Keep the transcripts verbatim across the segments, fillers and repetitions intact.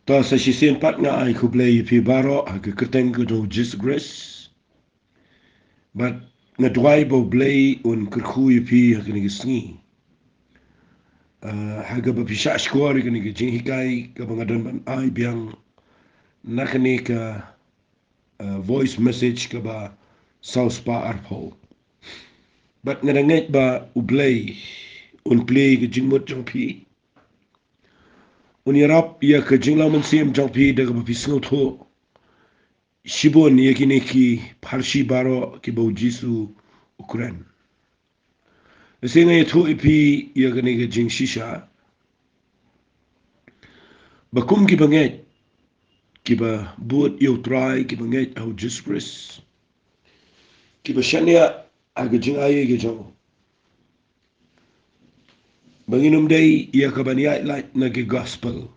Ta sa shisien pat nga ai khublei ïa phi baroh ha ka kyrteng ka jong u Jisu Khrist. Bad nga duwai ba u Blei un kyrkhu ïa phi ha kane ka sngi. Ah, ha kaba phi shah shkor ïa kane ka jinghikai kaba nga don ban ai biang na kane ka, ah, voice message kaba saw spah arphew. Bad nga da ngeit ba u Blei un plie ïa ka jingmut jong phi. Un ïarap ïa ka jinglong mynsiem jong phi da kaba phi sngewthuh shibun ïa kine ki pharshi baroh kiba u Jisu u kren. Lehse nga ïathuh ïa phi ïa kane ka jingshisha ba kum kiba ngeit, kiba bud ïa u Trai, kiba ngeit ha u Jisu Khrist, kiba shaniah ha ka jingai ka jong u, ba ngin ym dei ïa ka ban ïaid lait na ki gospel.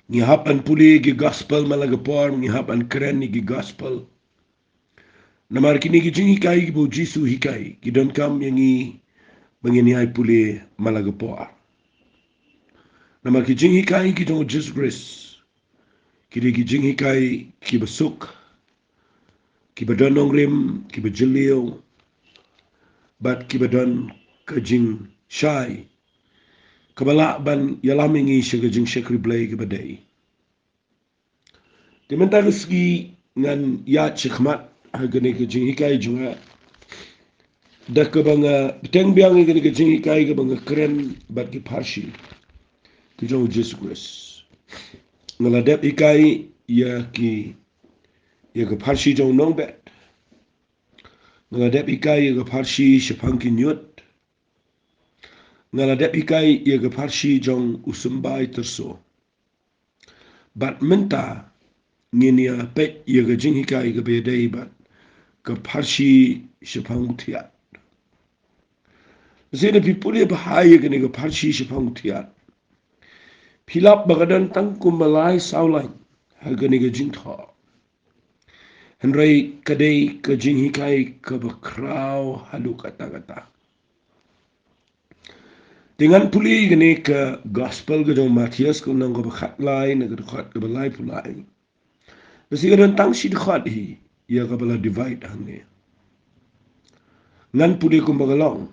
Ngi hap ban pule ki gospel man la ka por, ngi hap ban kren ïa ki gospel. Namar kine ki jinghikai kiba u Jisu hikai ki donkam ïa ngi ba ngin ïai pule man la ka por. Namar ki jinghikai ki jong u Jisu Khrist ki dei ki jinghikai kiba suk, kiba don nongrim, kiba jylliew, bad kiba don ka jingshai kaba lah ban ïalam ïa ngi sha ka jingshakri Blei kaba dei. Te mynta ka sngi ngan ïaid shakhmat ha kane ka jinghikai jong nga da kaba nga bteng biang ïa kane ka jinghikai kaba nga kren bad ki pharshi ki jong u Jisu Khrist. Nga la dep hikai ïa ki, ïa ka pharshi jong u nongbet. Nga la dep hikai ïa ka pharshi shaphang ki ñiut. Nga la dep hikai ïa ka pharshi jong u symbai tyrso. Bad mynta ngin ïa peit ïa ka jinghikai kaba ïadei bad ka pharshi shaphang u thiat. Lehse lada phi pule bha ïa kane ka pharshi shaphang u thiat, phi lap ba ka don tang kumba lai saw lain ha kane ka jingthoh. Hynrei ka dei ka jinghikai kaba khraw haduh katta katta. Te ngan pule ïa kane ka gospel ka jong u Mathaios ka lynnong kaba khatlai na ka dkhot kaba laiphew lai. Lehse ka don tang shi dkhot hi ïa kaba la divide hangne. Ngan pule kumba ka long.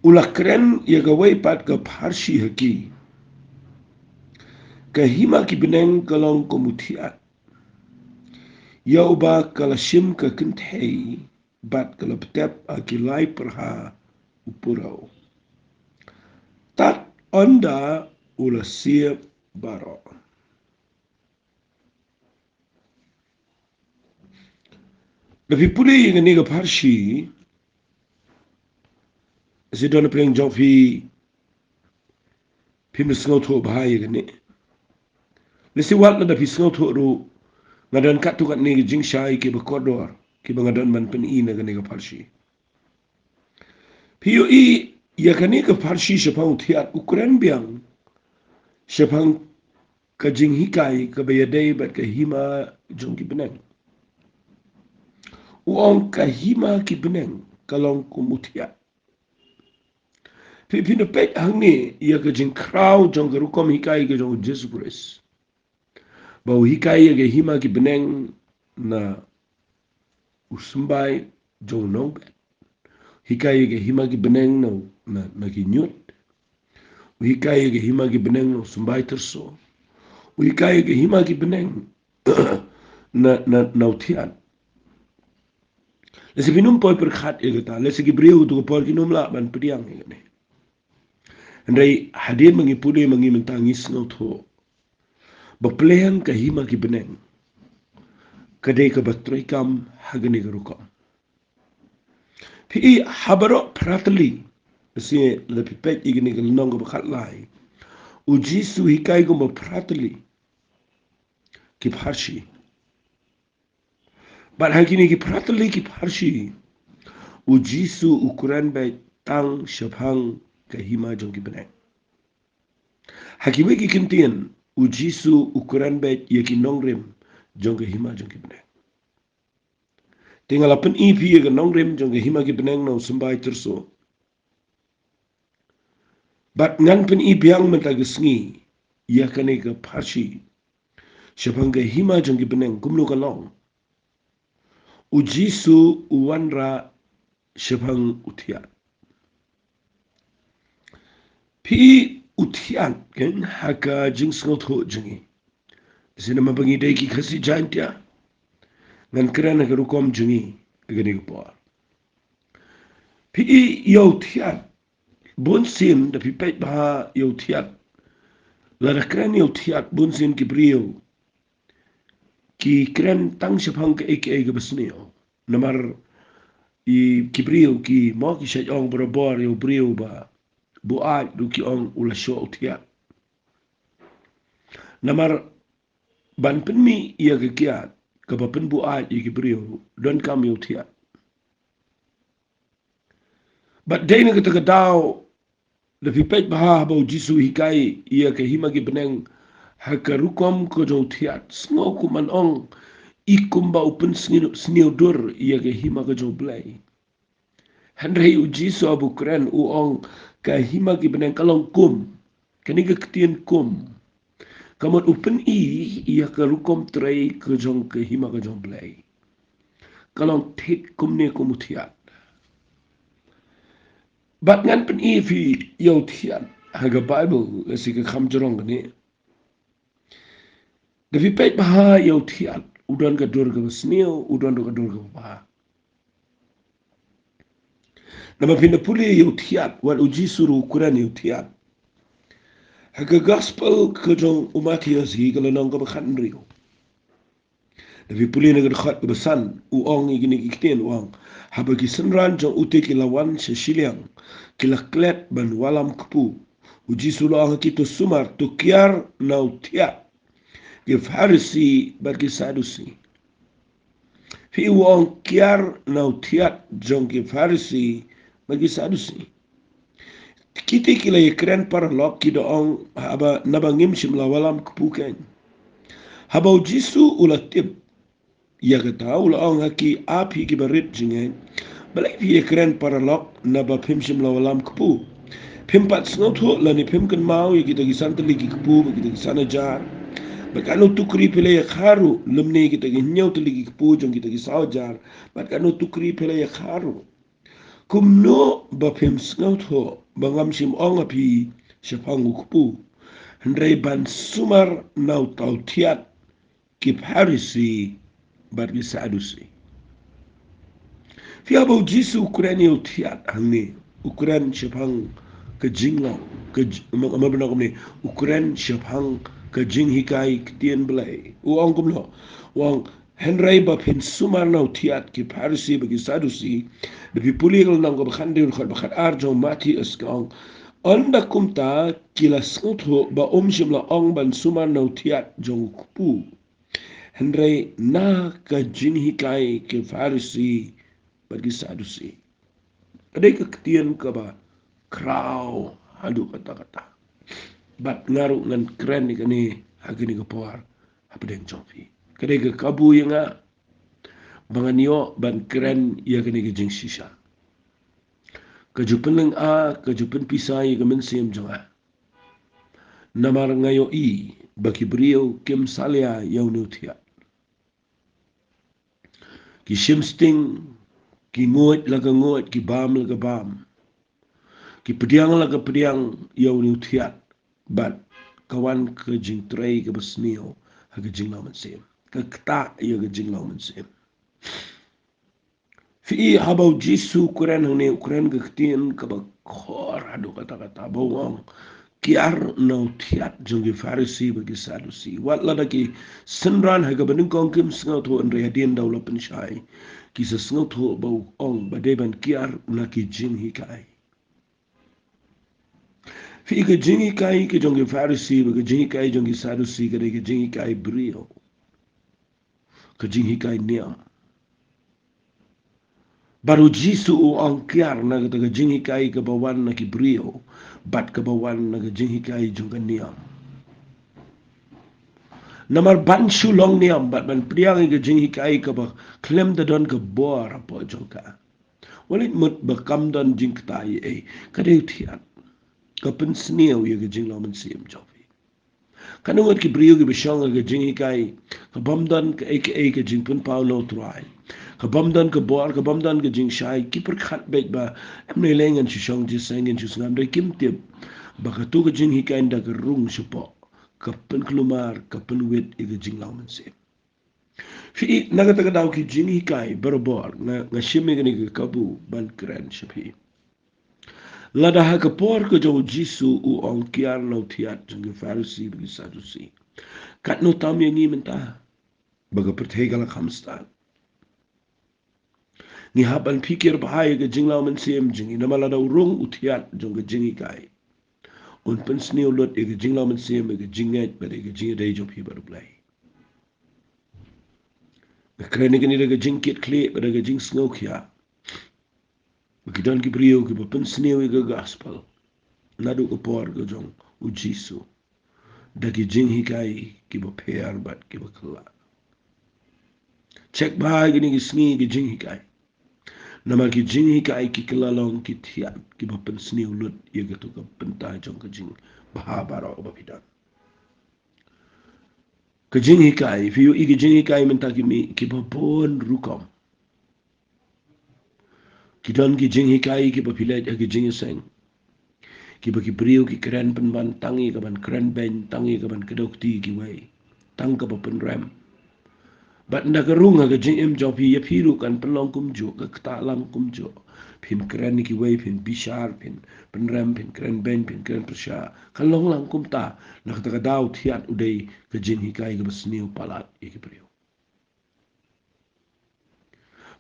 U la kren ïa kawei pat ka pharshi ha ki. Ka hima ki bneng ka long kum u thiat ïa uba ka la shim ka kynthei bad ka la btep ha ki lai pyrha u puraw. Tad ynda u la siep baroh. Lada phi pule ïa kane ka pharshi, lehse don na pdeng jong phi phim sngewthuh bha ïa kane. Lehse wat lada phi sngewthuh ruh, nga don katto katne ki jingshai kiba kordor kiba nga don ban pyni na kane ka pharshi. Phi ïohi ïa kane ka pharshi shaphang u thiat u kren biang shaphang ka jinghikai kaba ïadei bad ka hima jong ki bneng. U ong ka hima ki bneng ka long kum u thiat. Phi, phin peit hangne ïa ka jingkhraw jong ka rukom hikai ka jong u Jisu Khrist. Ba u hikai ïa ka hima ki bneng na u symbai jong u nongbet. Hikai ïa ka hima ki bneng na, na, na ki ñiut. U hikai ïa ka hima ki bneng na u symbai tyrso. U hikai ïa ka hima ki bneng na, na, na u thiat. Lehse phin ym poi pyrkhat ïa kata, lehse ki briew tu ka por kin ym lah ban pdiang ïa kane. Hynrei hadien ba ngi pule ma ngi mynta ngi sngewthuh ba pyrshang ka hima ki bneng ka dei kaba treikam ha kane ka rukom. Phi i ha baroh phra tylli, lehse lada phi peit ïa kane ka lynnong kaba khatlai, u Jisu hikai kumba phra tylli ki pharshi. Bad ha kine ki phra tylli ki pharshi, u Jisu u kren beit tang shaphang ka hima jong ki bneng. Ha kiwei ki kyntien, u Jisu u kren beit ïa ki nongrim jong ka hima jong ki bneng. Te nga la pyni phi ïa ka nongrim jong ka hima ki bneng na u symbai tyrso. Bad ngan pyni biang mynta ka sngi ïa kane ka pharshi shaphang ka hima jong ki bneng, kumno ka long. U Jisu u wanrah shaphang u thiat. Phi i u thiat, kan, ha ka jingsngewthuh jong ngi. Shisha namar ba ngi dei ki Khasi Jaiñtia, ngan kren ha ka rukom jong ngi ha kane ka por. Phi i ïa u thiat, bunsien da phi peit bha ïa u thiat, lada kren ïa u thiat, bunsien ki briew ki kren tang shaphang kaei kaei kaba sniew. Namar i ki briew ki, mo, ki shait ong barabor ïa u briew ba buaid, ruh ki ong u la shoh u thiat. Namar ban pynmih ïa ka kiad kaba pynbuaid ïa ki briew, donkam ïa u thiat. Bad dei na kata ka daw, da phi peit bha haba u Jisu u hikai ïa ka hima ki bneng ha ka rukom ka jong u thiat, sngew kum ban ong i kumba u pynsniew, sniew dur ïa ka hima ka jong u Blei. Hynrei u Jisu haba u kren u ong ka hima ki bneng ka long kum. Kane ka ktien kum ka mut u pyni ïa ka rukom trei ka jong ka hima ka jong u Blei. Ka long thik kumne kum u thiat. Bad ngan pyni phi ïa u thiat ha ka Baibl, lehse ka kham jrong kane. Da phi peit bha ïa u thiat, u don ka dur kaba sniew, u don ruh ka dur kaba bha. Namar phin da pule ïa u thiat, wat u Jisu ruh u kren ïa u thiat. Ha ka Gospel ka jong u Mathaios hi, ka lynnong kaba khathynriew. Da phi pule na ka dkhot kaba san, u ong ïa kine ki ktien, u ong: Haba ki synran jong ute ki la wan sha shiliang, ki la klet ban wallam kpu, u Jisu u la ong ha ki, to sumar, to kiar na u thiat ki Pharisi bad ki Sadusi. Phi i, u ong kiar na u thiat jong ki Pharisi bad ki Sadusi. Kite ki la ïakren paralok, ki da ong, haba, naba ngim shym la wallam kpu kein. Haba u Jisu u la tip ïa kata, u la ong ha ki, a phi ki barit jingngeit, balei phi ïakren paralok naba phim shym la wallam kpu? Phim pat sngewthuh lane phim kynmaw ïa kita ki san tylli ki kpu bad kita ki san hajar? Bad katno tukri phi la ïakha ruh, lymne kita ki hynñiew tylli ki kpu jong kita ki saw hajar? Bad katno tukri phi la ïakha ruh? Kumno ba phim sngewthuh ba ngam shym ong ha phi shaphang u kpu, hynrei ban sumar na uta u thiat ki Pharisi bad ki Sadusi? Phi i, haba u Jisu u kren ïa u thiat hangne, u kren shaphang ka jinglong, ka j-, ma, ma, ma, kumne, u kren shaphang ka jinghikai ktien Blei. U ong kumno? U ong, hynrei ba phin sumar na u thiat ki Pharisi bad ki Sadusi, da phi pule ka lynnong kaba khathynriew, dkhot ba khatar jong u Mathaios, ka ong, ynda kumta ki la sngewthuh ba um shym la ong ban sumar na u thiat jong u kpu, hynrei na ka jinghikai ki Pharisi bad ki Sadusi. Ka dei ka ktien kaba khraw haduh katta katta. Bad nga ruh ngan kren ïa kane ha kane ka por hapdeng jong phi. Ka dei ka kabu ïa nga ba ngan ïoh ban kren ïa kane ka jingshisha. Ka ju pynlyngngoh, ka ju pynpisa ïa ka mynsiem jong nga. Namar nga ïohi ba ki briew kim salia ïa une u thiat. Ki shim sting, ki nguid la ka nguid, ki bam la ka bam, ki pdiang la ka pdiang ïa une u thiat, bad ka wan ka jingtrei kaba sniew ha ka jinglong mynsiem, ka ktah ïa ka jinglong mynsiem. Phi i, haba u Jisu u kren hangne, u kren ka ktien kaba khor haduh katta katta, ba u ong, kiar na u thiat jong ki Pharisi bad ki Sadusi. Wat lada ki synran ha kaba nyngkong kim sngewthuh, hynrei hadien da u la pynshai, ki sa sngewthuh ba u ong ba dei ban kiar na ki jinghikai. Phi i, ka jinghikai ka jong ki Pharisi bad ka jinghikai jong ki Sadusi ka dei ka jinghikai briew, ka jinghikai niam. Bad u Jisu u ong kiar na kata ka jinghikai kaba wan na ki briew bad kaba wan na ka jinghikai jong ka niam. Namar ban shu long niam bad ban pdiang ïa ka jinghikai kaba khlem da don ka bor hapoh jong ka, wat leit mut ba kam don jingktah ei ei, ka dei u thiat, ka pynsniew ïa ka jinglong mynsiem jong phi. Katno ngut ki briew kiba shong ha ka jinghikai kabym don kaei kaei ka jingpynpaw na U Trai, kabym don ka bor, kabym don ka jingshai, ki pyrkhat beit ba em ne lei ngan shu shong shisha, ngan shu sngap, hynrei kim tip ba katu ka jinghikai ynda ka rung shapoh ka pynkulmar, ka pynwit ïa ka jinglong mynsiem. Phi i, na kata ka daw ki jinghikai barabor, nga, nga shim ïa kane ka kabu ban kren sha phi. Lada ha ka por ka jong U Jisu u ong kiar na u thiat jong ki Pharisi bad ki Sadusi, katno tam ïa ngi mynta ba ka pyrthei ka la kham stad. Ngi hap ban pyrkhat bha ïa ka jinglong mynsiem jong ngi, namar lada u rung u thiat jong ka jinghikai, un pynsniew lut ïa ka jinglong mynsiem, ïa ka jingngeit bad ïa ka jingïadei jong phi bad U Blei. Nga kren ïa kane da ka jingkitkhlieh bad da ka jingsngewkhia. Ba ki don ki briew kiba pynsniew ïa ka gospel naduh ka por ka jong U Jisu da ki jinghikai kiba pher bad kiba kylla. Check bha ïa kine ki sngi ki jinghikai. Namar ki jinghikai ki kylla long ki thiat kiba pynsniew lut ïa katu ka bynta jong ka jingbha baroh ba phi don. Ka jinghikai, phi ïohi ka jinghikai mynta ki mih kiba bun rukom. Ki don ki jinghikai kiba phi leit ha ki jingïaseng, kiba ki briew ki kren pynban tang ïa ka ban kren beiñ, tang ïa ka ban kdew kti kiwei, tang kaba pynrem. Bad ynda ka rung ha ka jingim jong phi, ïa phi ruh kan pynlong kumjuh, ka ktah lang kumjuh. Phin kren ïa kiwei, phin bishar, phin pynrem, phin kren beiñ, phin kren pyrshah. Ka long lang kumta, na kata ka daw thiat u dei ka jinghikai kaba sniew palat ïa ki briew.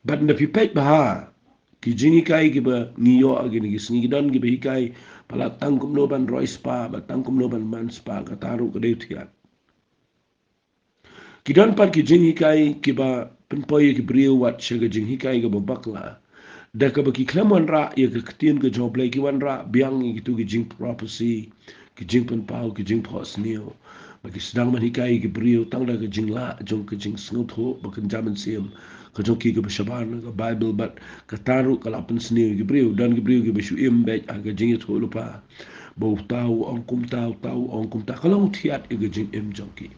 Bad ynda phi peit bha ki jinghikai kiba ngi ïoh ha kine ki sngi, ki don kiba hikai palat tang kumno ban roi spah, bad tang kumno ban man spah, kata ruh ka dei u thiat. Ki don pat ki jinghikai kiba pynpoi ïa ki briew wat sha ka jinghikai kaba bakla, da kaba ki khlem wanrah ïa ka ktien ka jong U Blei, ki wanrah biang ïa kitu ki jingprophecy, ki jingpynpaw, ki jingphohsniew. Ba ki sdang ban hikai ïa ki briew tang da ka jinglah jong ka jingsngewthuh ba kynja mynsiem ka jong ki kaba shabar na ka Baibl, bad kata ruh ka la pynsniew ïa ki briew. Don ki briew kiba shu im beit ha ka jingïathuhlypa ba uta u ong kumta, uta u ong kumta. Ka long u thiat ïa ka jingim jong ki.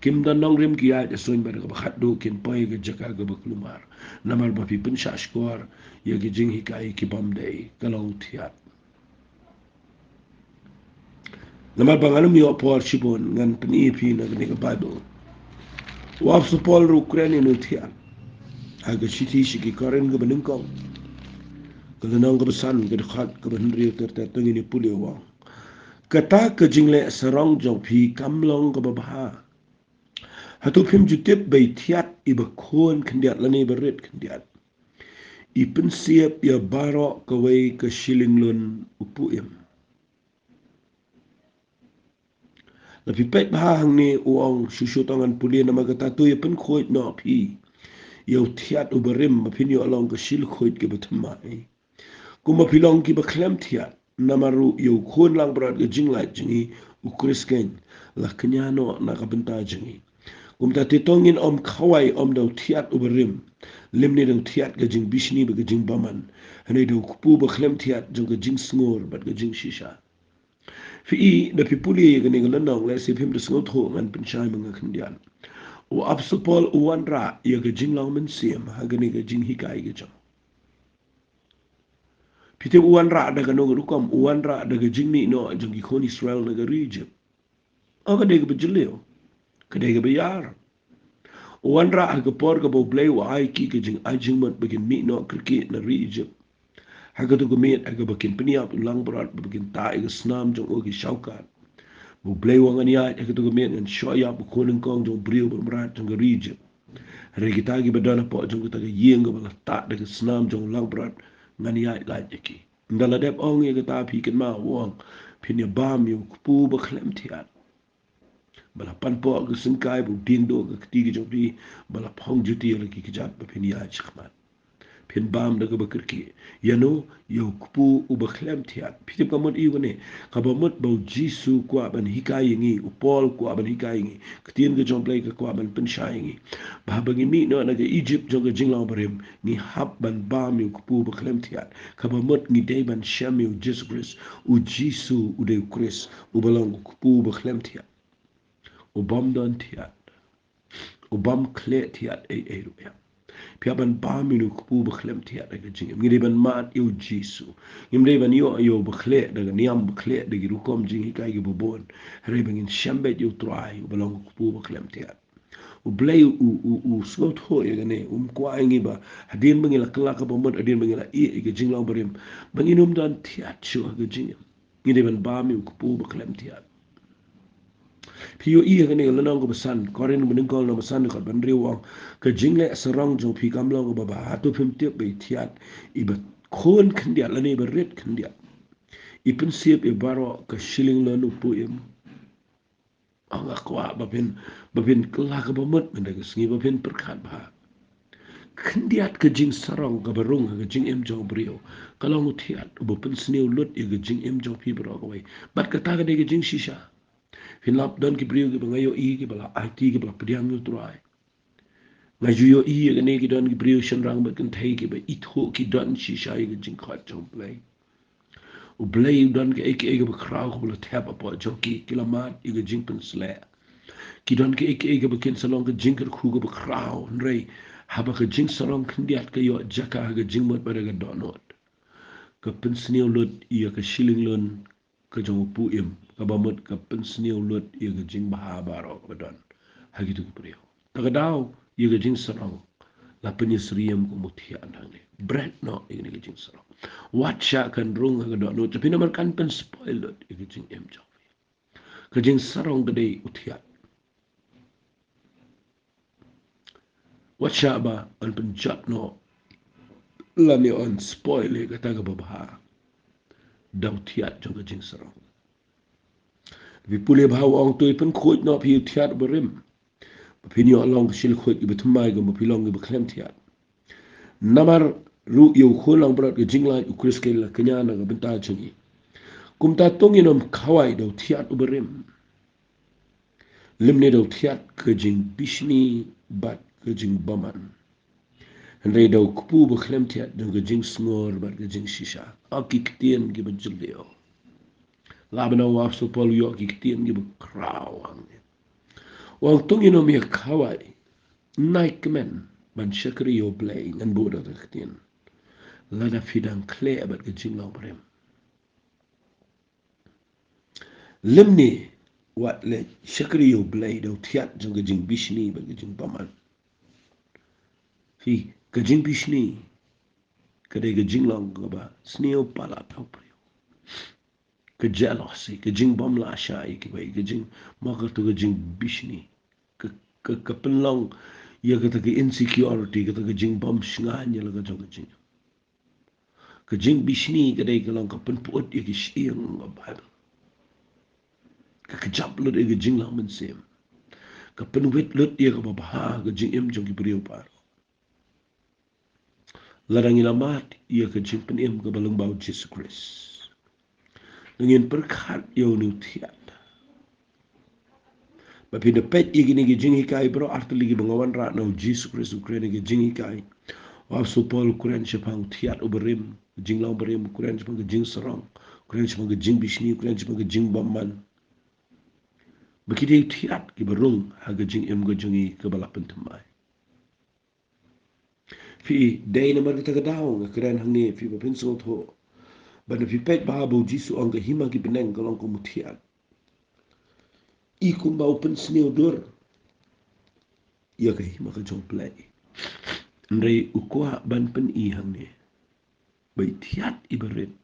Kim don nongrim, ki ïaid ha suiñ bad ha kaba khatduh kin poi ha ka jaka kaba kulmar. Namar ba phi pynshah shkor ïa ki jinghikai kibym dei, ka long u thiat. Namar ba ngan ym ïoh por shibun, ngan pyni ïa phi na kane ka Baibl. U Apostol Paul ruh u kren ïa une u thiat ha ka shithi sha ki Korinth kaba nyngkong, ka lynnong kaba san, ka dkhot kaba hynriew ter ter, to ngin ïa pule. U ong: Kata ka jingleh sarong jong phi kam long kaba bha. Hato phim ju tip ba i thiat iba khun khyndiat lane iba rit khyndiat i pynsiep ïa baroh kawei ka shilynglun u puh im? La phi peit bha hangne, u ong shuh shuh, to ngan pule, namar kata to ïa pynkhuid noh phi ïa u thiat uba rim, ba phin ïoh long ka shilkhuid kaba thymmai. Kumba phi long kiba khlem thiat, namar ruh ïa u Khun langbrot ka jinglait jong ngi, U Khrist keiñ, la kñia noh na ka bynta jong ngi. Kumta te to ngin ym khawai ym da u thiat uba rim, lymne da u thiat ka jingbishni bad ka jingbymman, hynrei da u kpu ba khlem thiat jong ka jingsngur bad ka jingshisha. Phi i, da phi pule ïa kane ka lynnong, lehse phim da sngewthuh ngan pynshai ma nga khyndiat. U Apostol Paul u wanrah ïa ka jinglong mynsiem ha kane ka jinghikai ka jong u. Phi tip u wanrah da kano ka rukom? U wanrah da ka jingmih noh jong ki khun Israel na ka ri Ijipt. O, ka dei kaba jylliew, ka dei kaba ïar. U wanrah ha ka por kaba U Blei u ai ki ka jingai jingmut ba kin mih noh kyrkieh na ri Ijipt. Ha kato ka miet ha kaba kin pynïap u langbrot, ba kin tah ïa ka snam jong u ha ki shawkat. Ba U Blei u ong, ngan ïaid ha kato ka miet, ngan shoh ïap u khun nyngkong jong u briew ba mrad jong ka ri Ijipt. Hynrei kita kiba don hapoh jong kata ka ïing kaba la tah da ka snam jong u langbrot, ngan ïaid lait ïa ki. Ynda la dep ong ïa kata, phi kynmaw, u ong, phin ïa bam ïa u kpu ba khlem thiat, ba la pan poh ka syngkai, ba u dieng duh ka kti ka jong phi, ba la phong juti ïa la ki kjat, ba phin ïaid shakhmat. Phin bam da kaba kyrkieh. Ïa no? Ïa u kpu uba khlem thiat. Phi tip ka mut aïu kane? Kaba mut ba U Jisu u kwah ban hikai ïa ngi, u Paul u kwah ban hikai ïa ngi, ka ktien ka jong U Blei ka kwah ban pynshai ïa ngi, ba haba ngi mih noh na ka Ijipt jong ka jinglong barim, ngi hap ban bam ïa u kpu ba khlem thiat. Kaba mut ngi dei ban shem ïa U Jisu Khrist. U Jisu u dei U Khrist uba long u kpu ba khlem thiat. u bym don thiat, u bym khleh thiat ei ei ruh ïa. Phi hap ban bam ïa u kpu ba khlem thiat ha ka jingim. Ngi dei ban mad ïa u Jisu. Ngim dei ban ïoh ïa u ba khleh da ka niam ba khleh da ki rukom jinghikai kiba bun. Hynrei ba ngin shem beit ïa u Trai uba long u kpu ba khlem thiat. U Blei u, u, u sngewthuh ïa kane, um kwah ïa ngi ba hadien ba ngi la kylla kaba mut, hadien ba ngi la ïeh ïa ka jinglong barim, ba ngin ym don thiat shuh ha ka jingim. Ngi dei ban bam ïa u kpu ba khlem thiat. Phi ïohi ha kane ka lynnong kaba san, Korinth ba nyngkong lynnong ba san dkhot ba hynriew u ong, ka jingleh sarong jong phi kam long kaba bha, hato phim tip ba i thiat iba khun khyndiat lane iba rit khyndiat i pynshiep ïa baroh ka shilynglun u puim? Nga kwah ba phin, ba phin kylla kaba mut mynta ka sngi, ba phin pyrkhat bha. Khyndiat ka jingsarong kaba rung ha ka jingim jong u briew ka long u thiat uba pynsniew lut ïa ka jingim jong phi baroh kawei. Bad kata ka dei ka jingshisha. Phin lap don ki briew kiba nga ïohi kiba la aiti, kiba la pdiang ïa u Trai. Nga ju ïohi ïa kane, ki don ki briew shynrang bad kynthei kiba ithuh ki don shisha ïa ka jingkhot jong u Blei. U Blei u don kaei kaei kaba khraw kaba la thep hapoh jong ki, ki la mad ïa ka jingpynsleh. Ki don kaei kaei kaba kin sa long ka jingkyrkhu kaba khraw, hynrei haba ka jingsarong khyndiat ka ïoh jaka ha ka jingmut bad ka dohnud, ka pynsniew lut ïa ka shilynglun ka jong u puim, kaba mut ka pynsniew lut ïa ka jingbha baroh kaba don ha kito ki briew. Ta ka daw ïa ka jingsarong la pynïasyriem kum u thiat hangne. Bret noh ïa kane ka jingsarong. Wat shah kan rung ha ka dohnud jong phi namar kan pynspoil lut ïa ka jingim jong phi. Ka jingsarong ka dei u thiat. Wat shah ba yn pynjot noh lane yn spoil ïa kata kaba bha da u thiat jong ka jingsarong. Phi pule bha, u ong, to pynkhuid noh phi ïa u thiat barim, ba phin ïoh long ki shilkhuid kiba thymmai, kumba phi long kiba khlem thiat. Namar ruh ïa u Khun langbrot ka jinglait u Khrist ka la kñia na ka bynta jong ngi. Kumta to ngin ym khawai da u thiat uba rim, lymne da u thiat ka jingbishni bad ka jingbymman, hynrei da u kpu ba khlem thiat jong ka jingsngur bad ka jingshisha. Ïa ki ktien kiba jylliew. Lah ban ong u Apostol Paul u ïoh ki ktien kiba khraw hangne. U ong to ngin ym ïa khawai, nai kmen ban shakri ïa u Blei, ngan buh da kata ka ktien, lada phi dang khleh bad ka jinglong barim. Lymne wat leh shakri ïa u Blei da u thiat jong ka jingbishni bad ka jingbymman. Phi, ka jingbishni ka dei ka jinglong kaba sniew palat ha u briew. Ka jealousy, ka jingbymlah shai ïa kiwei, ka jing, ma kato ka jingbishni. Ka, ka, ka pynlong ïa kata ka insecurity, kata ka jingbymshngaiñ ïa la ka jong ka jingim. Ka jingbishni ka dei ka long ka pynput ïa ki shyieng, ka Baibl. Ka kjap lut ïa ka jinglong mynsiem. Ka pynwit lut ïa kaba bha ka jingim jong ki briew baroh. Lada ngi la mad ïa ka jingpynim kaba lyngba u Jisu Khrist, ngin pyrkhat ïa une u thiat. Ba phin da peit ïa kine ki jinghikai baroh artylli kiba nga wanrah na u Jisu Khrist, u kren ïa ki jinghikai. U Apostol Paul u kren shaphang u thiat uba rim, jinglong barim, u kren shaphang ka jingsarong, u kren shaphang ka jingbishni, u kren shaphang ka jingbymman. Ba ki dei u thiat kiba rung ha ka jingim ka jong ngi kaba la pynthymmai. Phi, dei namar kata ka daw nga kren hangne, phi, ba phin sngewthuh. Ba lada phi peit bha ba u Jisu u ong ka hima ki bneng ka long kum u thiat. I kumba u pynsniew dur ïa ka hima ka jong u Blei. Hynrei u kwah ban pyni hangne ba i thiat iba rit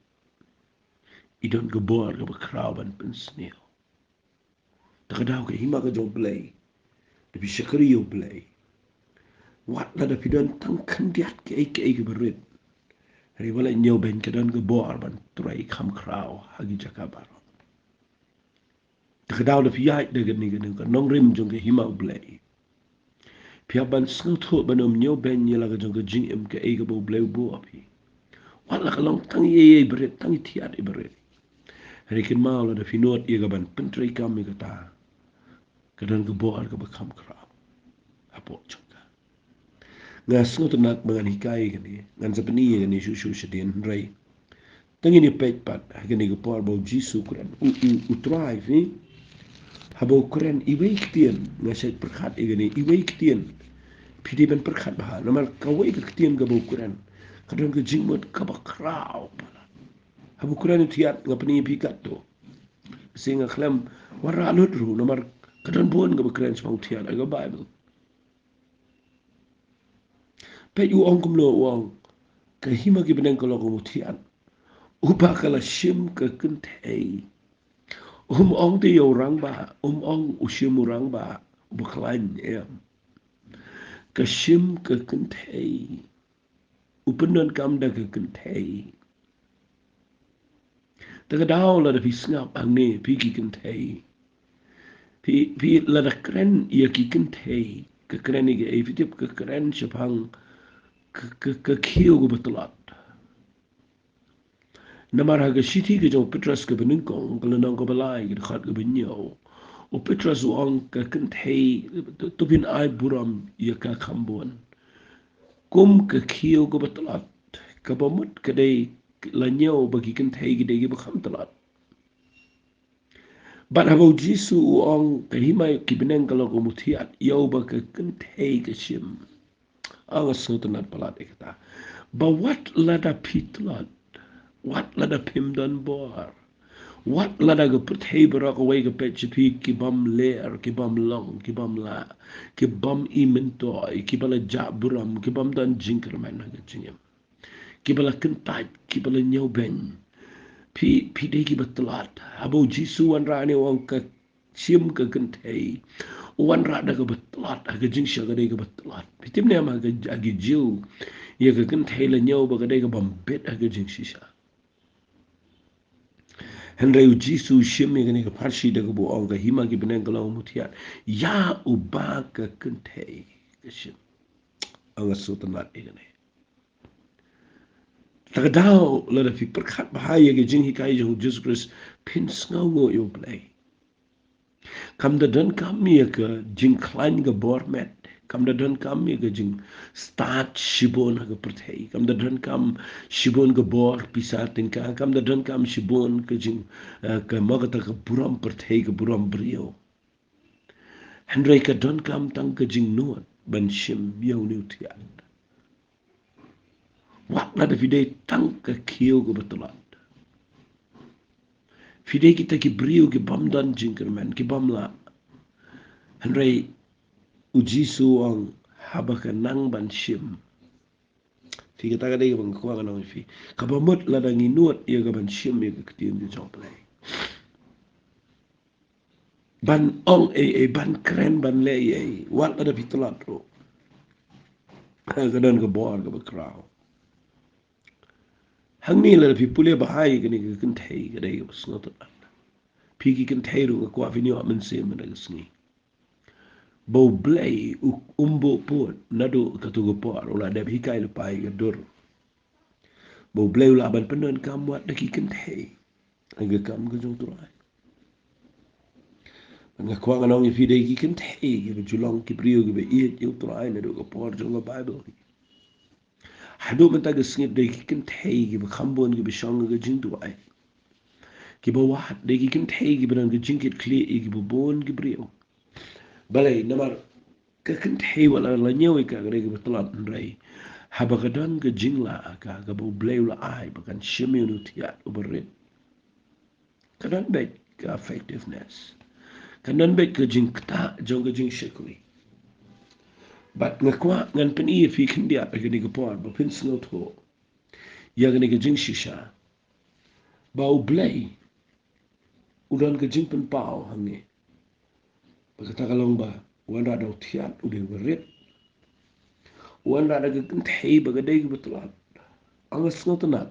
i don ka bor kaba khraw ban pynsniew. Ta ka daw ka hima ka jong u Blei, da phi shakri ïa u Blei, wat lada phi don tang khyndiat kaei kaei kaba rit, hynrei wat la ñiewbeiñ, ka don ka bor ban trei kham khraw ha ki jaka baroh. Ta ka daw da phi ïaid da kane, kane ka nongrim jong ka hima u Blei, phi hap ban sngewthuh ban ym ñiewbeiñ ïa la ka jong ka jingim kaei kaba u Blei u buh ha phi. Wat la ka long tang iei iei iba rit, tang i thiat iba rit, hynrei kynmaw, lada phi nud ïa ka ban pyntreikam ïa kata, ka don ka bor kaba kham khraw hapoh jong ka. Nga sngewtynnat ba ngan hikai ïa kane, ngan sa pyni ïa kane shuh shuh shadien, hynrei to ngin ïa peit pat ha kane ka por ba u Jisu u kren, u, u, u Trai, phi, Haba u kren iwei i ktien, nga shait pyrkhat ïa kane, iwei i ktien. Phi dei ban pyrkhat bha, namar kawei ka ktien kaba u kren ka don ka jingmut kaba khraw. Haba u kren u thiat, nga pyni ïa phi katto. Shisha nga khlem wanrah lut ruh, namar ka don bun kaba kren shaphang u thiat ha ka Baibl. Peit u ong kumno, u ong, ka hima ki bneng ka long kum u thiat uba ka la shim ka kynthei. Um ong te ïa u rangbah, um ong u shim u rangbah uba khlaiñ, em. Ka shim ka kynthei. U pyndonkam da ka kynthei. Te ka daw lada phi sngap hangne, phi ki kynthei, phi, phi lada kren ïa ki kynthei, ka kren ïa ki, eh, phi tip ka kren shaphang ka, ka, ka khiew kaba tlot. Namar ha ka shithi ka jong u Petros kaba nyngkong, ka lynnong kaba lai, ka dkhot kaba hynñiew, u Petros u ong ka kynthei, to, to phin ai burom ïa ka kham bun kum ka khiew kaba tlot. Kaba mut ka dei la hynñiew ba ki kynthei ki dei kiba kham tlot. Bad haba u Jisu u ong ka hima ki bneng ka long kum u thiat ïa uba ka kynthei ka shim. Nga sngewtynnat palat ïa kata. Ba wat lada phi tlot, wat lada phim don bor, wat lada ka pyrthei baroh kawei ka peit sha phi ki bym ler, ki bym long, ki bym lah, ki bym i myntoi, kiba la jah burom, ki bym don jingkyrmen ha ka jingim, kiba la kyntait, kiba la ñiewbeiñ. Phi, phi dei kiba tlot. Haba u Jisu u wanrah ne u ong ka shim ka kynthei, u wanrah da kaba tlot ha ka jingshakri kaba tlot. Phi tip ne em, ha ka, ha ki Jiw, ïa ka kynthei la hynñiew ba ka dei ka bym bit ha ka jingshisha. Hynrei u Jisu u shim ïa kane ka pharshi da kaba u ong ka hima ki bneng ka long kum u thiat ïa uba ka kynthei ka shim. Nga sngewtynnat ïa kane. Te ka daw lada phi pyrkhat bha ïa ka jinghikai jong u Jisu Khrist, phin sngewnguh ïa U Blei. Kam da donkam ïa ka jingkhlaiñ ka bor met, kam da donkam ïa ka jingstad shibun ha ka pyrthei, kam da donkam shibun ka bor pisa tyngka, kam da donkam shibun ka jing, eh, ka, mo, kata ka burom pyrthei, ka burom briew. Hynrei ka donkam tang ka jingnud ban shim ïa une u thiat. Wat lada phi dei tang ka khiew kaba tlot, phi dei kita ki briew ki bym don jingkyrmen, ki bym lah. Hynrei u Jisu u ong haba ka nang ban shim. Phi, kata ka dei kaba nga kwah ngan ong ïa phi. Kaba mut lada ngi nud ïa ka ban shim ïa ka ktien ka jong U Blei, ban ong ei ei, ban kren, ban leh ei ei, wat lada phi tlot ruh, ka don ka bor kaba khraw. Hangne lada phi pule bha ïa kane ka kynthei, ka dei kaba sngewtynnat. Phi ki kynthei ruh nga kwah phin ïoh mynsiem mynta ka sngi ba U Blei u, um buh pud naduh katto ka por, u la dep hikai lypa ïa ka dur ba U Blei u lah ban pyndonkam wat da ki kynthei ha ka kam ka jong U Trai. Nga kwah ngan ong ïa phi, dei ki kynthei kiba ju long ki briew kiba ïeit ïa U Trai naduh ka por jong ka Baibl. Haduh mynta ka sngi dei ki kynthei kiba kham bun kiba shong ha ka jingduwai. Kiba wad, dei ki kynthei kiba don ka jingkitkhlieh ïa kiba bun ki briew. Balei? Namar ka kynthei wat la la hynñiew ïa ka, ka dei kaba tlot, hynrei haba ka don ka jinglah ha ka, kaba U Blei u la ai ba kan shim ïa une u thiat uba rit, ka don beit ka effectiveness, ka don beit ka jingktah jong ka jingshakri. Bad nga kwah ngan pyni ïa phi khyndiat ha kane ka por ba phin sngewthuh ïa kane ka jingshisha, ba U Blei u don ka jingpynpaw hangne. Ba kata ka long ba u wanrah da u thiat u dei uba rit, u wanrah da ka kynthei ba ka dei kaba tlot. Nga sngewtynnat,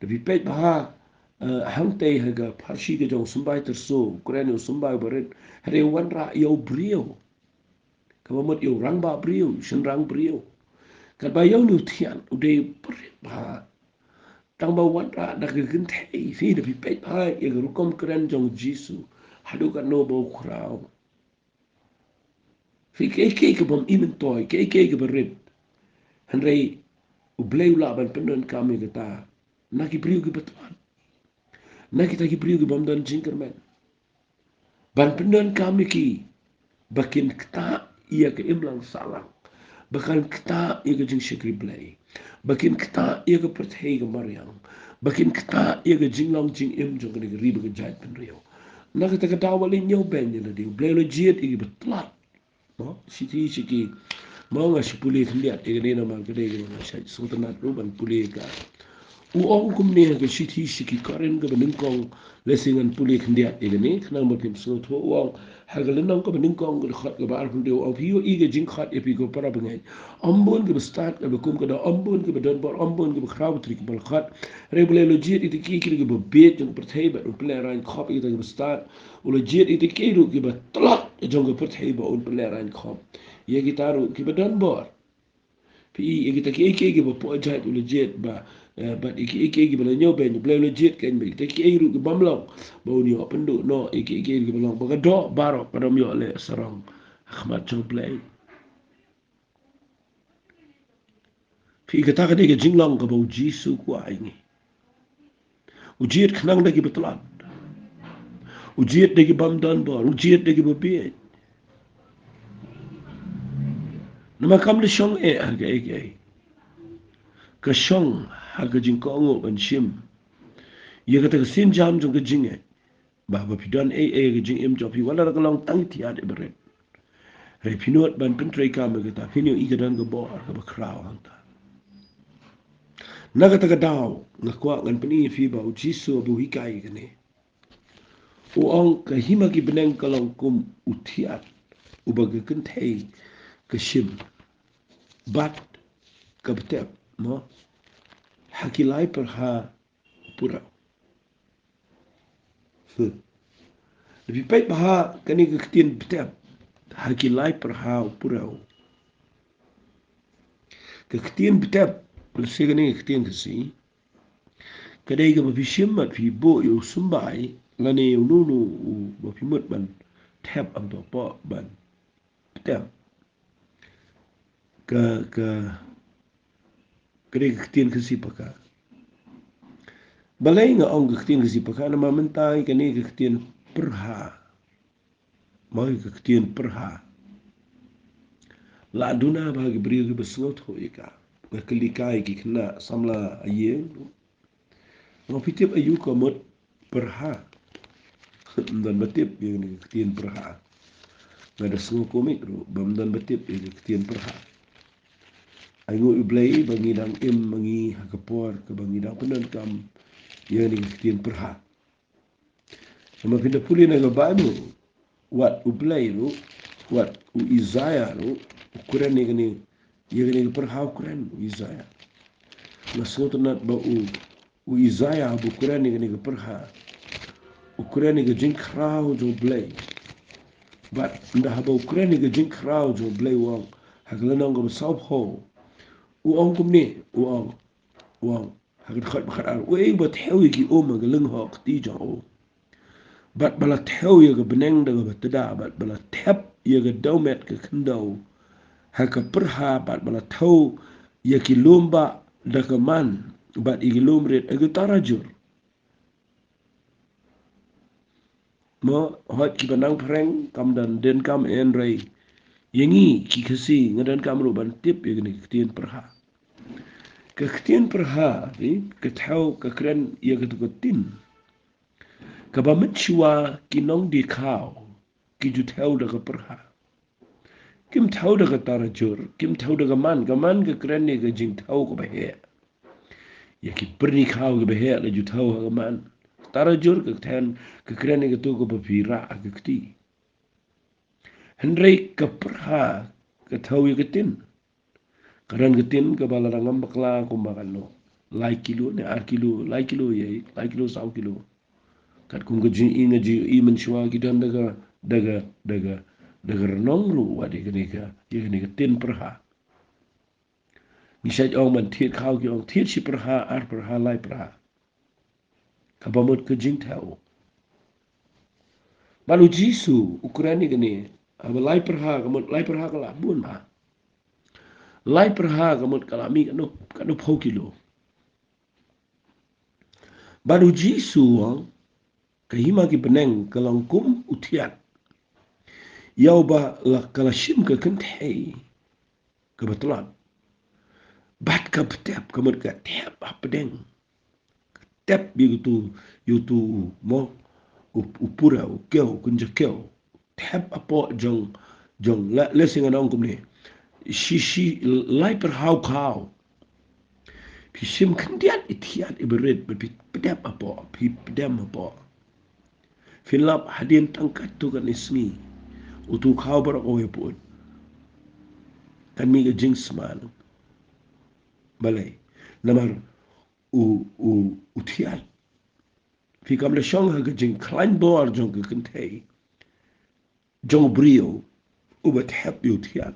da phi peit bha, eh, hangtei ha ka pharshi ka jong u symbai tyrso, u kren ïa u symbai uba rit, hynrei u wanrah ïa u briew, kaba mut ïa u rangbah briew, shynrang briew. Katba ïa une u thiat u dei uba rit bha, tang ba u wanrah da ka kynthei. Phi, da phi peit bha ïa ka rukom kren jong U Jisu, haduh katno ba u khraw. Phi, kaei kaei ka bym i myntoi, kaei kaei kaba rit, hynrei U Blei u lah ban pyndonkam ïa kata na ki briew kiba tlot, na kita ki briew ki bym don jingkyrmen. ban pyndonkam ïa ki ba kin ktah ïa ka imlang sahlang, ba kin ktah ïa ka jingshakri Blei, ba kin ktah ïa ka pyrthei ka mariang, ba kin ktah ïa ka jinglong jingim jong kane ka ri bad ka jaitbynriew. Na kata ka daw wat leh ñiewbeiñ ïa lade, U Blei u la jied ïa kiba tlot. Mo, shithi sha ki, mo, nga shu pule khyndiat ïa kane namar ka dei kaba nga shait sngewtynnat ruh ban pule ïa ka. U ong kumne ha ka shithi sha ki Korinth kaba nyngkong, lehse ngan pule khyndiat ïa kane khnang ba phin sngewthuh. U ong ha ka lynnong kaba nyngkong, ka dkhot kaba arphew, u ong: Phi ïohi ka jingkhot ïa phi ko para bangeit, ym bun kiba stad kiba kum ka doh, ym bun kiba donbor, ym bun kiba khraw, ba tri kiba la khot. Hynrei U Blei u la jied ïa kita kiei kiei ruh kiba bieit jong ka pyrthei ba un pynlehraiñ khop ïa kita kiba stad. U la jied ïa kita kiei ruh kiba tlot jong ka pyrthei ba un pynlehraiñ khop ïa kita ruh kiba donbor. Phi i, ïa kita kiei kiei kiba pohjait u la jied ba, eh, bad ïa kiei kiei kiba la ñiewbeiñ, U Blei u la jied keiñ ba ïa kita kiei ruh ki bym long, ba un ïoh pynduh noh ïa kiei kiei ruh kiba long, ba ka doh baroh ka dang ïoh leh sarong ha khmat jong U Blei. Phi i, kata ka dei ka jinglong kaba U Jisu u kwah ïa ngi. U jied khnang da kiba tlot. U jied da ki bym donbor, u jied da kiba bieit. Namar kam da shong eh ha kaei kaei. Ka shong ha ka jingkohnguh ban shim ïa kata ka sienjam jong ka jingngeit. Ba, ba phi don ei ei ha ka jingim jong phi, wat la ka long tang thiat ibarit. Hynrei phi nud ban pyntreikam ïa kata, phin ïohi ka don ka bor kaba khraw hangta. Na kata ka daw nga kwah ngan pyni ïa phi ba U Jisu haba u hikai ïa kane, u ong ka hima ki bneng ka long kum u thiat uba ka kynthei ka shim bad ka btep, mo, ha ki lai pyrha u purew. Hmm. Lada phi peit bha ha kane ka ktien btep, ha ki lai pyrha u purew. Ka ktien btep, lehse kane ka ktien Khasi, ka dei kaba phi shim bad phi buh ïa u symbai lane ïa uno uno uba phi mut ban thep, hapoh ban btep. Ka, ka, ka dei ka ktien Khasi paka. Balei nga ong ka ktien Khasi paka? Namar mynta kane ka ktien pyrha. Mo, ka ktien pyrha, la duna bha ki briew kiba sngewthuh ïa ka. Nga kylli kai ki khynnah samla ha ïing. Nga ong, phi tip aïu ka mut pyrha? Ym don ba tip ïa kane ka ktien pyrha. Nga da sngew kumne ruh ba ym don ba tip ïa kane ka ktien pyrha. Ai nguh ïa U Blei ba ngi dang im ma ngi ha ka por kaba ngi dang pyndonkam ïa kane ka ktien pyrha. Namar phin da pule na ka Baibl, wat U Blei ruh, wat u Isaïah ruh u kren ïa kane, ïa kane ka pyrha u kren u Isaïah. Nga sngewtynnat ba u, u Isaïah haba u kren ïa kane ka pyrha, u kren ïa ka jingkhraw jong U Blei. Bad ynda haba u kren ïa ka jingkhraw jong U Blei u ong ha ka lynnong kaba sawphew, u ong kumne, u ong, u ong ha ka dkhot ba khatar: Uei ba thew ïa ki um ha ka lyngkhuh kti jong u, bad ba la thew ïa ka bneng da kaba tda, bad ba la thep ïa ka dewmet ka khyndew ha ka pyrha, bad ba la thew ïa ki lum bah da ka man, bad ïa ki lum rit ha ka tarajur. Mo, hooid kiba nang phareng kam don, donkam, hynrei ïa ngi ki Khasi nga donkam ruh ban tip ïa kane ka ktien pyrha. Ka ktien pyrha, eh, ka thew, ka kren ïa katu ka tin kaba mynshuwa ki nongdie-khaw ki ju thew da ka pyrha. Kim thew da ka tarajur, kim thew da ka man. Ka man ka kren ïa ka jingthew kaba heh. Ïa ki pyrni-khaw kiba heh la ju thew ha ka man. Tarajur ka kren, ka kren ïa katu kaba phi rah ha ka kti. Hynrei ka pyrha ka thew ïa ka tin. Ka don ka tin kaba lada ngam bakla kumba katno, lai kilo ne ar kilo, lai kilo ïa, lai kilo saw kilo. Katkum ka jingïohi nga ju ïohi mynshuwa ki don da ka, da ka, da ka, da ka rnong ruh wat ïa kane ka, ïa kane ka tin pyrha. Ngi shait ong ban thied khaw, ki ong thied shi pyrha, ar pyrha, lai pyrha. Kaba mut ka jingthew. Bad U Jisu u kren ïa kane, haba lai pyrha, ka mut lai pyrha ka lah bun bha. Lai pyrha ka mut ka lah mih katno, katno phew kilo. Bad U Jisu u ong ka hima ki bneng ka long kum u thiat Ïa uba la ka la shim ka kynthei kaba tlot. Bad ka btep, ka mut ka thep hapdeng. Ka thep ïa utu, ïa utu mo, u, u pura, u kiew, u kynja kiew. Thep hapoh jong, jong, la, lehse ngan ong kumne. Shi, shi, lai pyrhaw khaw. Phi shim khyndiat i thiat iba rit, bad phi pdem hapoh, phi pdem hapoh. Phin lap hadien tang katto katne sngi. Utu u khaw baroh kawei u pyut. Kan mih ka jingsma. Balei? Namar u, u, u thiat. Phi kam da shong ha ka jingkhlaiñ bor jong ka kynthei. Jong u briew. Uba thep ïa u thiat.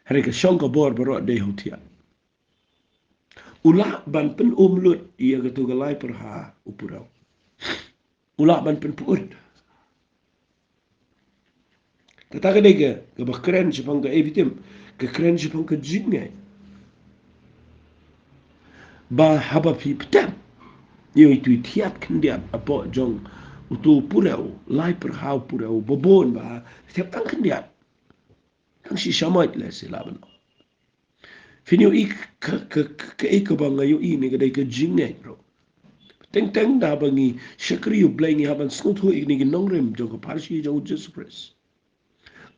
Hynrei ka shong ka bor baroh dei ha u thiat. U lah ban pyn-um lut ïa katu ka lai pyrhaw u pura. U lah ban pynpyut. Kata ka dei ka, kaba kren shaphang ka, eh, bitim. Ka kren shaphang ka jingngeit. Ba haba phi pdem ïa itu i thiat khyndiat hapoh jong utu u pura, lai pyrhaw pura, ba bun ba thiat tang khyndiat. Tang shi shamoit lehse lah ban ong. Phin ïohi ka, ka, ka, kaei kaba nga ïohi ne ka dei ka jingngeit ruh. Teng teng da ba ngi shakri ïa u Blei ngi hap ban sngewthuh ïa kine ki nongrim jong ka parsi jong u Jisu Khrist.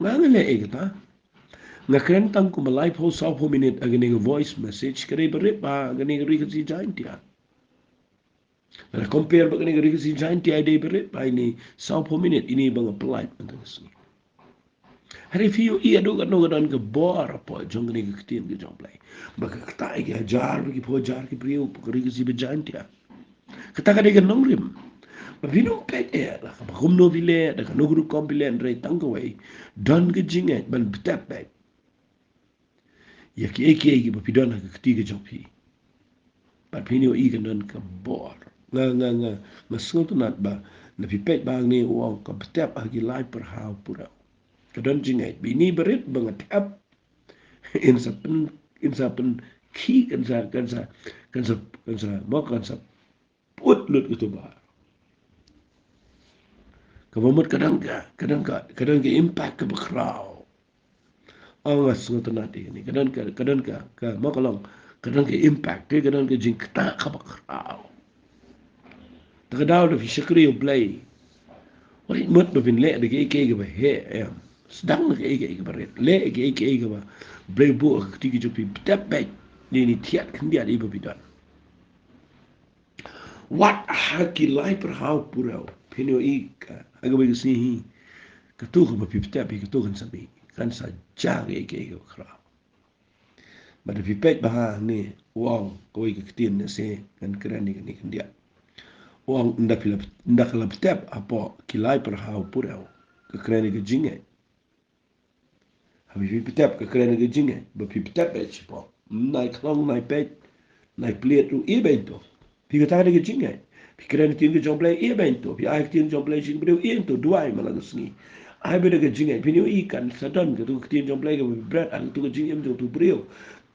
Nga nga leh ei kata. Nga kren tang kumba laiphew sawphew minit ha kane ka voice message, ka dei ba rit ba ha kane ka Ri Khasi Jaintia. Lada compare bad kane ka Ri Khasi Jaintia, i dei ba rit ba ine sawphew minit, ine ba nga pynlait mynta ka sngi. Hynrei phi ïohi haduh katno ka don ka bor hapoh jong kane ka ktien ka jong u Blei. Ba ka ktah ïa ki hajar bad ki phew hajar ki briew hapoh ka Ri Khasi Jaintia. Kata ka dei ka nongrim. Ba phin ym peit eh, la kaba kumno phi leh, da kano ka rukom phi leh, hynrei tang kawei. Don ka jingngeit ban btep beit ïa kiei kiei kiba phi don ha ka kti ka jong phi. Bad phin ïohi ka don ka bor. Nga, nga, nga, nga sngewtynnat ba, lada phi peit ba hangne u ong ka btep ha ki lai pyrhaw pura. Ka don jingngeit. Ba ine ba rit ba nga thep. Yn sa pyn, yn sa pynkhih, kan sa, kan sa, kan sa, kan sa, mo kan sa pyut lut katu ba. Kaba mut ka don ka, ka don ka, ka don ka impact kaba khraw. Ong nga sngewtynnat ïa kane, ka don ka, ka don ka, ka, mo ka long, ka don ka impact, ka don ka jingktah kaba khraw. Te ka daw da phi shakri ïa u Blei. Wat mut ba phin leh da kiei kiei kaba heh, em. Sdang da kiei kiei kaba rit. Leh da kiei kiei kaba u Blei u buh ha ka kti ka jong phi, btep beit ïa ine i thiat khyndiat iba phi don. Wat ha ki lai pyrhaw pura. Phin ïohi ka, ha kawei ka sngi hi, katu kaba phi btep hi, katu kan sa mih, kan sa jia kiei kiei kaba khraw. Bad lada phi peit ba hangne, u ong kawei ka ktien, lehse ngan kren ïa kane khyndiat. U ong ynda phi la, ynda ka la btep hapoh ki lai pyrhaw pura, ka kren ïa ka jingngeit. Haba phi btep ka kren ïa ka jingngeit, ba phi btep beit shapoh. Nai khlong, nai peit, nai plied ruh, ïa beit to. Phi kata ka dei ka jingngeit. Phi kren ïa ka ktien ka jong u Blei, ïa beit to. Phi ai ka ktien jong u Blei sha ki briew, ïa to, duwai man la ka sngi. Ai beit da ka jingngeit. Phin ïohi kan sa don katu ka ktien jong u Blei kaba phi bret ha katu ka jingim jong utu u briew.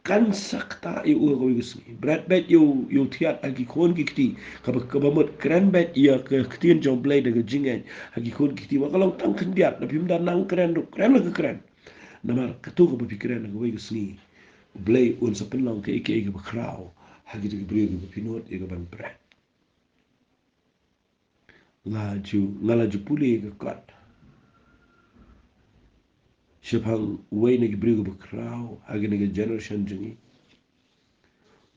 Kan sa ktah ïa u ha kawei ka sngi. Bret beit ïa u, ïa u thiat ha ki khun ki kti. Kaba, kaba mut kren beit ïa ka ktien jong u Blei da ka jingngeit ha ki khun ki kti. Wat ka long tang khyndiat, lada phim da nang kren ruh, kren la ka kren. Namar katu kaba phi kren ha kawei ka sngi, u Blei un sa pynlong kaei kaei kaba khraw ha kita ki briew kiba phi nud ïa ka ban bret. Nga ju, nga la ju pule ïa ka kot shaphang uwei na ki briew kiba khraw ha kane ka generation jong ngi.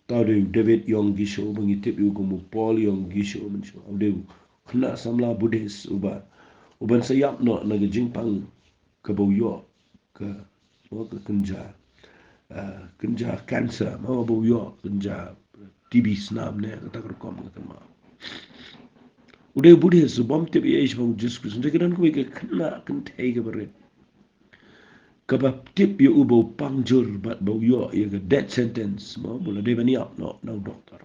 Uta u dei u David Yonggi Cho, ba ngi tip ïa u kum u Paul Yonggi Cho mynshuwa. U dei u khynnah samla Buddhist uba, uban sa ïap noh na ka jingpang kaba u ïoh ka, mo, ka kynja, ah, kynja cancer, mo, ba u ïoh kynja T B snam ne kata ka rukom kata, mo. U dei u Buddhist, u bym tip ei ei shaphang u Jisu Khrist. Hynrei ka don kawei ka khynnah kynthei kaba rit, kaba tip ïa u ba u pang jur bad ba u ïoh ïa ka death sentence, mo, ba u la dei ban ïap noh na u doktor.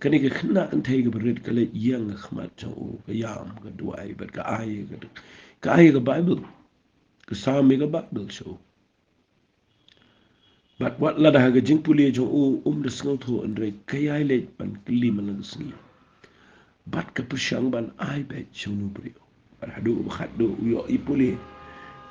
Kane ka khynnah kynthei kaba rit ka leit ïeng ha khmat jong u, ka ïam, ka duwai bad ka ai, ka, ka ai ka Baibl, ka sam ïa ka Baibl sha u. Bad wat lada ha ka jingpule jong u um da sngewthuh, hynrei ka ïai leit ban kylli man la ka sngi. Bad ka pyrshang ban ai beit sha une u briew. Bad haduh ba khatduh u ïohi pule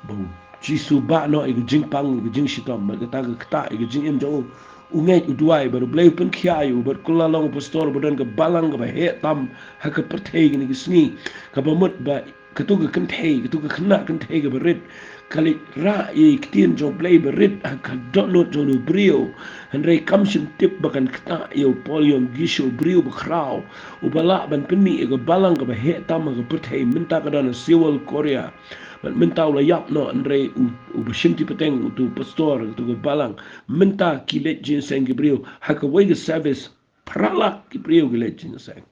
ba u Jisu ba noh ïa ka jingpang, ïa ka jingshitom, bad kata ka ktah ïa ka jingim jong u. U ngeit, u duwai, bad U Blei u pynkhiah ïa u, bad kular long u pastor ba don ka balang kaba heh tam ha ka pyrthei kane ka sngi. Kaba mut ba kato ka kynthei, kato ka khynnah kynthei kaba rit, ka leit rah ïa ka ktien jong U Blei ba rit ha ka dohnud jong u briew. Hynrei kam shym tip ba kan ktah ïa u Paul Yong Gishu, u briew ba khraw, uba lah ban pynmih ïa ka balang kaba heh tam ha ka pyrthei. Mynta ka don ha Seoul, Korea. Bad mynta u la ïap noh, hynrei u, uba shim ti pateng, uto u pastor, uto ka balang. Mynta ki leit jingïaseng ki briew ha kawei ka service. Phra lak ki briew ki leit jingïaseng.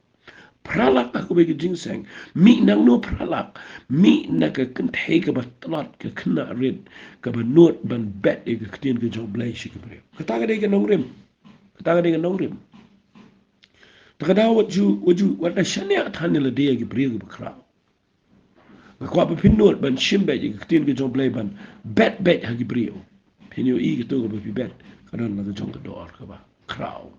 Phra lak ha kawei ka jingïaseng. Mih nangno phra lak? Mih na ka kynthei kaba tlot, ka khynnah rit, kaba nud ban bet ïa ka ktien ka jong U Blei sha ki briew. Kata ka dei ka nongrim. Kata ka dei ka nongrim. Ta ka daw wat ju, wat ju, wat da shaniah than ïa lade ïa ki briew kiba khraw. Nga kwah ba phin nud ban shim beit ïa ka ktien ka jong U Blei, ban bet beit ha ki briew. Phin ïohi kato kaba phi bet ka don la ka jong ka dor kaba khraw.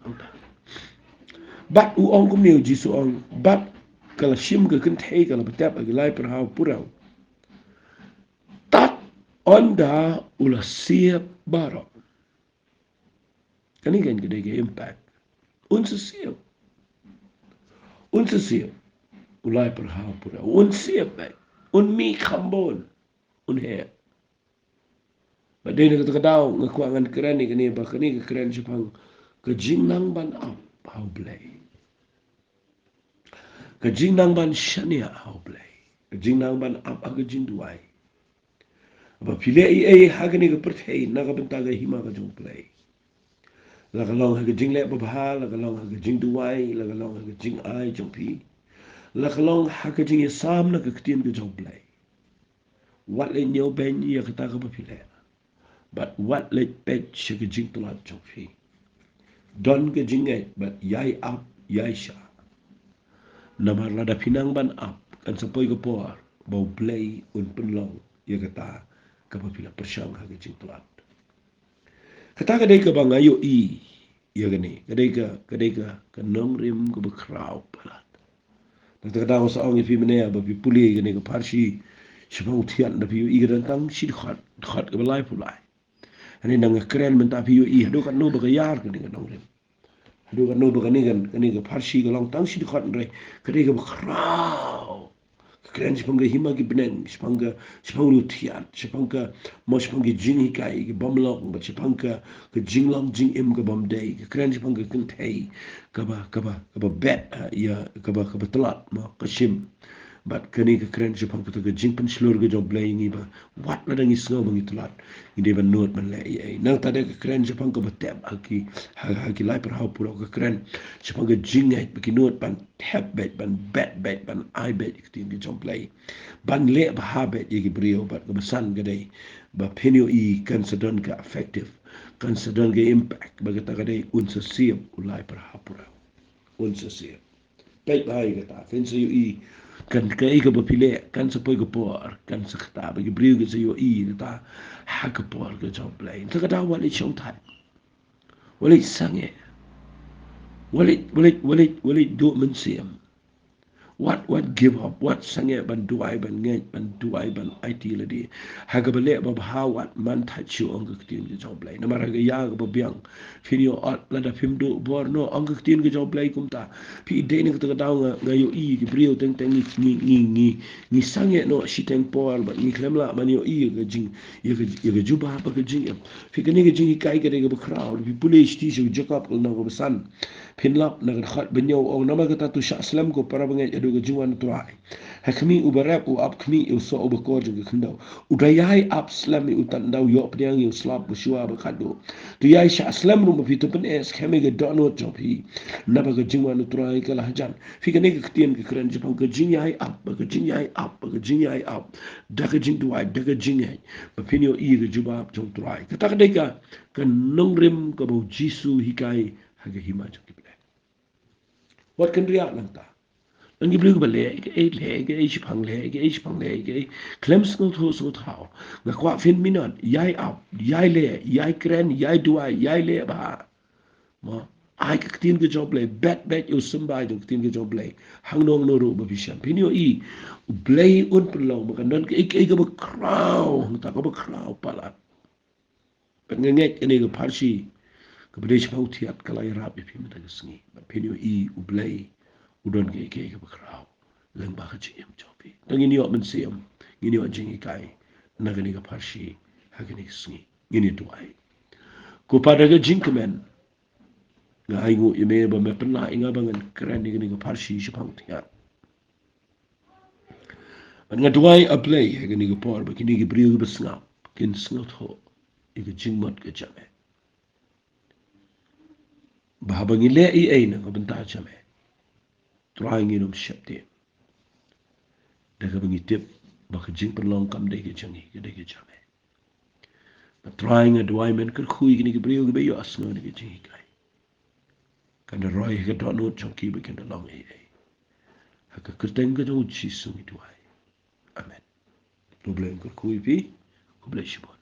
Bad u ong kumne, u Jisu ong, bad ka la shim ka kynthei, ka la btep ha ki lai pyrhaw pura. Tad ynda u la siep baroh. Kane ka dei ka impact. Un sa siep. Un sa siep. U lai pyrhaw pura. Un siep beit. Un mih kham bun. Un heh. Bad dei na kata ka daw nga kwah ngan kren ïa kane, ba kane ka kren shaphang ka jingnang ban ap ha U Blei. Ka jingnang ban shaniah ha U Blei. Ka jingnang ban ap ha ka jingduwai. Ba phi leh ei ei ha kane ka pyrthei na ka bynta ka hima ka jong U Blei. La ka long ha ka jingleh babha, la ka long ha ka jingduwai, la ka long ha ka jingai jong phi, la ka long ha ka jingïasam na ka ktien ka jong U Blei. Wat leit ñiewbeiñ ïa kata kaba phi leh. Bad wat leit peit sha ka jingtlot jong phi. Don ka jingngeit bad ïai ap, ïai shah. Namar lada phi nang ban ap, kan sa poi ka por ba U Blei un pynlong ïa kata kaba phi la pyrshang ha ka jingtlot. Kata ka dei kaba nga ïohi ïa kane, ka dei ka, ka dei ka, ka nongrim kaba khraw palat. Nangta ka daw sa ong ïa phi mynne ba phi pule ïa kane ka pharshi shaphang u thiat, da phi ïohi ka don tang shi dkhot, dkhot kaba laiphew lai. Hangne nang nga kren mynta, phi ïohi haduh katno ba ka ïar kane ka nongrim. Haduh katno ba kane ka, kane ka pharshi ka long tang shi dkhot, hynrei ka dei kaba khraw. Ka kren shaphang ka hima ki bneng, shaphang ka, shaphang u thiat, shaphang ka, mo shaphang ki jinghikai ki bym long, bad shaphang ka, ka jinglong jingim ka bym dei. Ka kren shaphang ka kynthei kaba, kaba, kaba bet, ah, ïa, kaba, kaba tlot, mo, ka shim. Bad kane ka kren shaphang kata ka jingpynshlur ka jong U Blei ïa ngi ba wat lada ngi sngew ba ngi tlot, ngi dei ban nud ban leh ei ei. Nangta dei ka kren shaphang kaba tep ha ki, ha, ha ki lai pyrhaw pura, ka kren shaphang ka jingngeit ba ki nud ban tep beit, ban bet beit, ban ai beit ïa ka ktien ka jong U Blei, ban leh bha beit ïa ki briew. Bad kaba san ka dei ba phin ïohi kan sa don ka effective, kan sa don ka impact, ba kata ka dei un sa siep u lai pyrhaw pura. Un sa siep. Peit bha ïa kata, phin sa ïohi kan, kaei kaba phi leh kan sa poi ka por, kan sa ktah, ba ki briew kin sa ïohi ïa kata ha ka por ka jong U Blei. Nangta ka daw wat leit shongthait. Wat leit sangeh. Wat leit, wat leit, wat leit, wat leit duh mynsiem. Wat, wat give up, wat sangeh ban duwai, ban ngeit, ban duwai, ban aiti lade ha kaba leh babha, wat man thait shuh, ong ka ktien ka jong U Blei. Namar ha ka ïa kaba biang phin ïoh ot lada phim duh bor noh, ong ka ktien ka jong U Blei kumta. Phi dei na kata ka daw nga, nga ïohi ki briew teng teng ngi, ngi, ngi, ngi, ngi sangeh noh shiteng por bad ngi khlem lah ban ïohi ïa ka jing, ïa ka, ïa ka jubab ha ka jingim. Phi, kane ka jinghikai ka dei kaba khraw. Phi pule shiti sha u Jakob ka lynnong kaba san. Phin lap na ka dkhot ba hynñiew, ong: Namar kata to shah slem ko para bangeit haduh ka jingwan U Trai. Ha khmih uba rep, u ap khmih ïa u soh uba kor jong ka khyndew. U da ïai ap slem ïa u tad ynda u ïoh pdiang ïa u slap ba shuwa ba khatduh. To ïai shah slem ruh ma phi, to pyneh skhem ïa ka dohnud jong phi, naba ka jingwan U Trai ka la hajan. Phi, kane ka ktien ka kren shaphang ka jingïai ap, ba ka jingïai ap, ba ka jingïai ap da ka jingduwai, da ka jingngeit, ba phin ïohi ïa ka jubab jong U Trai. Kata ka dei ka, ka nongrim kaba u Jisu hikai ha ka hima jong ki bneng. Wat kynriah nangta. Don ki briew kiba leh kaei leh kaei, shipang leh kaei, shipang leh kaei, khlem sngewthuh sngewthaw. Nga kwah phin minot, ïai ap, ïai leh, ïai kren, ïai duwai, ïai leh bha. Mo, Ai ka ktien ka jong U Blei, bet bet ïa u symbai jong ka ktien ka jong U Blei. Hangno hangno ruh ba phi shem, phin ïohi U Blei un pynlong ba kan don kaei kaei kaba khraw, hangta kaba khraw palat. Bad nga ngeit kane ka pharshi kaba dei shaphang u thiat ka la ïarap ïa phi mynta ka sngi. Bad phin ïohi U Blei u don kaei kaei kaba khraw lyngba ka jingim jong phi. Te ngin ïoh mynsiem, ngin ïoh jinghikai na kane ka pharshi ha kane ka sngi. Ngin ïa duwai. Ko Pa, da ka jingkmen nga ai nguh ïa me ba me pynlah ïa nga ba ngan kren ïa kane ka pharshi shaphang u thiat. Bad nga duwai, A Blei, ha kane ka por ba kine ki briew kiba sngap kin sngewthuh ïa ka jingmut ka jong me, ba haba ngi leh ei ei na ka bynta jong me, Trai, ngin ym sheptieng da kaba ngi tip ba ka jingpynlong kam dei ka jong ngi, ka dei ka jong me. Bad Trai, nga duwai men kyrkhu ïa kine ki briew kiba ïohsngew ïa ka jinghikai. Kan da roi ha ka dohnud jong ki ba kan da long ei ei. Ha ka kyrteng ka jong U Jisu ngi duwai. Amen. U Blei un kyrkhu ïa phi. Khublei shibun.